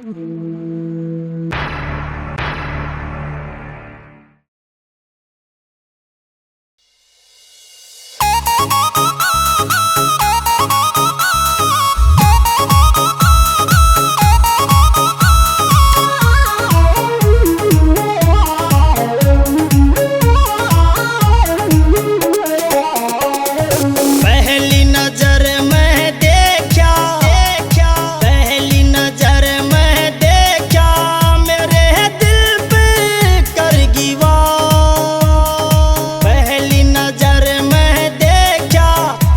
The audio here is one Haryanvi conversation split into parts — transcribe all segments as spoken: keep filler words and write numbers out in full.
पहली नजर में देखा, पहली नजर में देखा, मेरे दिल पे कर गई वार। पहली नजर में देखा,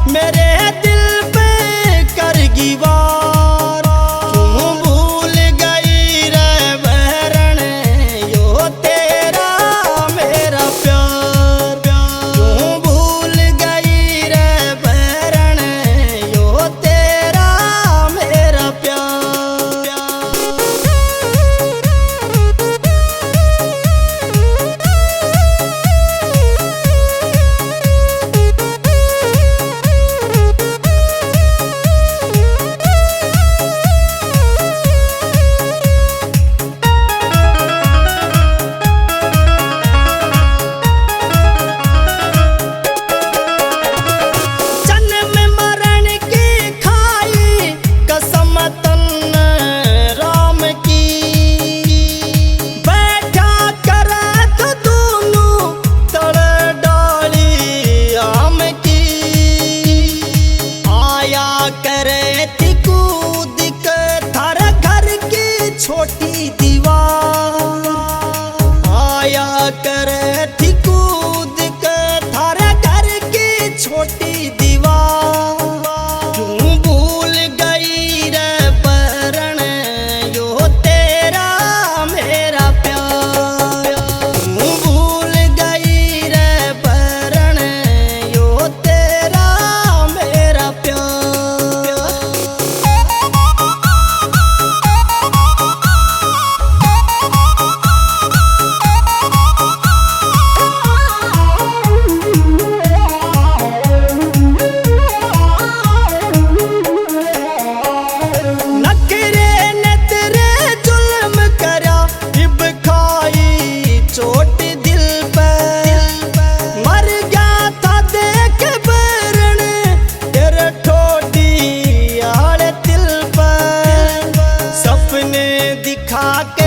मेरे दिल पे कर गई वार। क्यों भूल गई रे बहरन, यो तेरा मेरा प्यार। क्यों भूल गई रे बहरन, यो तेरा मेरा प्यार। जन्म मरण की खाई कसम तन्ने राम की, बैठा करे तो दोनों तले डाली आम की। आया करे थी कूद के थारे घर की छोटी दीवार, आया करे थी कूद के थारे घर की छोटी दीवार। क्यों भूल गई रे बहरन, यो तेरा मेरा प्यार। क्यों भूल गई रे बहरन, यो तेरा मेरा प्यार। नखरे ने तेरे जुल्म करया, इब खाई चोट दिल पे। मर गया था देख बहरन, तेरे ठोडी आले दिल पे। सपने दिखा के